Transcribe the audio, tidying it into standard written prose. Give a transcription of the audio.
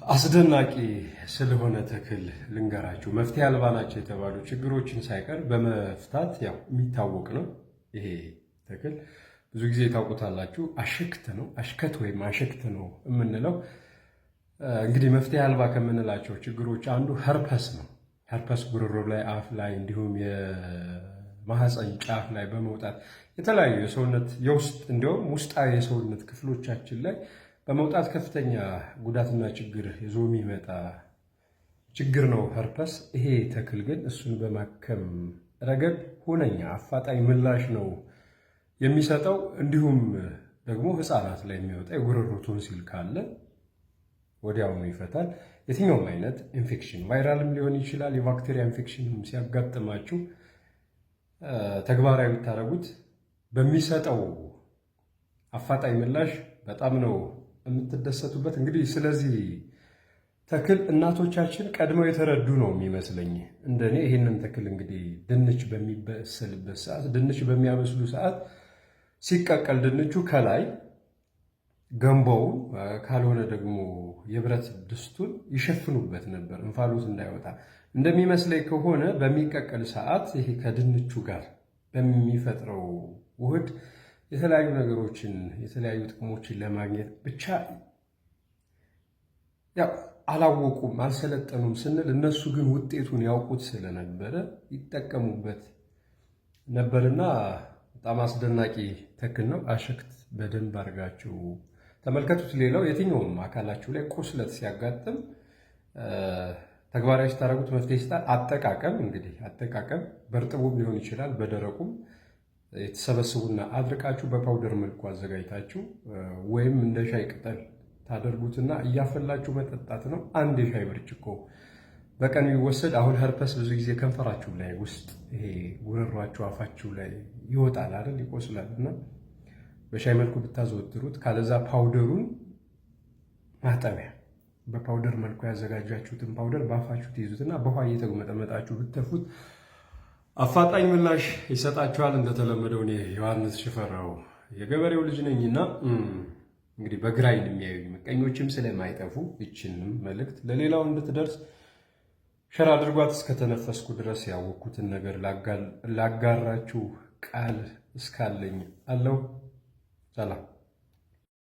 አስደናቂ ስለሆነ ተክል ልንገራችሁ። መፍትሄ አልባ ናቸው የተባሉ ችግሮችን ሳይቀር በመፍታት ያው የሚታወቅ ነው። ይሄ ተክል ብዙ ጊዜ ታውቁታላችሁ። አሽክት ነው፣ አሽከት ወይም አሽክት ነው የምንለው። እንግዲህ መፍትሄ አልባ ከምንላቸው ችግሮች አንዱ herpes ነው። Herpes ጉሮሮ ላይ፣ አፍ ላይ እንዲሁም የማህፀን ጫፍ ላይ በመውጣት የተለያዩ የሰውነት የውስጥ እንዲሁም ውስጣዊ የሰውነት ክፍሎቻችን ላይ በመውጣት ከፍተኛ ጉዳትና ችግር ይዞ የሚመጣ ችግር ነው herpes። ይሄ ተክል ግን እሱን በማከም ረገድ ሁነኛ አፋጣኝ ምላሽ ነው የሚሰጠው። እንዲሁም ደግሞ ሕፃናት ላይ የሚወጣ የጉሮሮ ቶንሲል ካለ ወዲያውኑ ይፈታል። የትኛውም አይነት infection viral ም ሊሆን ይችላል፣ የባክቴሪያ ኢንፌክሽንም ሲያጋጥማችሁ ተግባራዊ ብታደርጉት በሚሰጠው አፋጣኝ ምላሽ በጣም ነው የምትደሰቱበት። እንግዲህ ስለዚህ ተክል እናቶቻችን ቀድመው የተረዱ ነው የሚመስለኝ እንደኔ። ይህንን ተክል እንግዲህ ድንች በሚበስልበት ሰዓት፣ ድንች በሚያበስሉ ሰዓት ሲቀቀል ድንቹ ከላይ ገንቦውን ካልሆነ ደግሞ የብረት ድስቱን ይሸፍኑበት ነበር እንፋሎት እንዳይወጣ። እንደሚመስለኝ ከሆነ በሚቀቀል ሰዓት ይሄ ከድንቹ ጋር በሚፈጥረው ውህድ የተለያዩ ነገሮችን፣ የተለያዩ ጥቅሞችን ለማግኘት ብቻ ያው አላወቁም፣ አልሰለጠኑም ስንል እነሱ ግን ውጤቱን ያውቁት ስለነበረ ይጠቀሙበት ነበርና በጣም አስደናቂ ተክል ነው። አሽክት በደንብ አድርጋችሁ ተመልከቱት። ሌላው የትኛውም አካላችሁ ላይ ቁስለት ሲያጋጥም ተግባራዊ ስታደርጉት መፍትሄ ይሰጣል። አጠቃቀም እንግዲህ አጠቃቀም በእርጥቡም ሊሆን ይችላል፣ በደረቁም የተሰበስቡና አድርቃችሁ በ powder መልኩ አዘጋጅታችሁ ወይም እንደ ሻይ ቅጠል ታደርጉትና እያፈላችሁ መጠጣት ነው። አንድ የሻይ ብርጭቆ በቀን የሚወሰድ። አሁን herpes ብዙ ጊዜ ከንፈራችሁ ላይ ውስጥ ይሄ ጉረሯችሁ አፋችሁ ላይ ይወጣል አይደል? ይቆስላል። እና በሻይ መልኩ ብታዘወትሩት፣ ካለዛ powder ኡን ማጠቢያ በ powder መልኩ ያዘጋጃችሁትን powder በአፋችሁ ትይዙትና በውሃ እየተጉመጠመጣችሁ ብትተፉት አፋጣኝ ምላሽ ይሰጣችኋል። እንደተለመደው እኔ ዮሐንስ ሽፈራው የገበሬው ልጅ ነኝና እንግዲህ በግራ ዓይን የሚያዩኝ ምቀኞችም ስለማይጠፉ ይችንም መልእክት ለሌላው እንድትደርስ share አድርጓት። እስከተነፈስኩ ድረስ ያወቅኩትን ነገር ላጋራችሁ ቃል እስካለኝ አለው። ሰላም።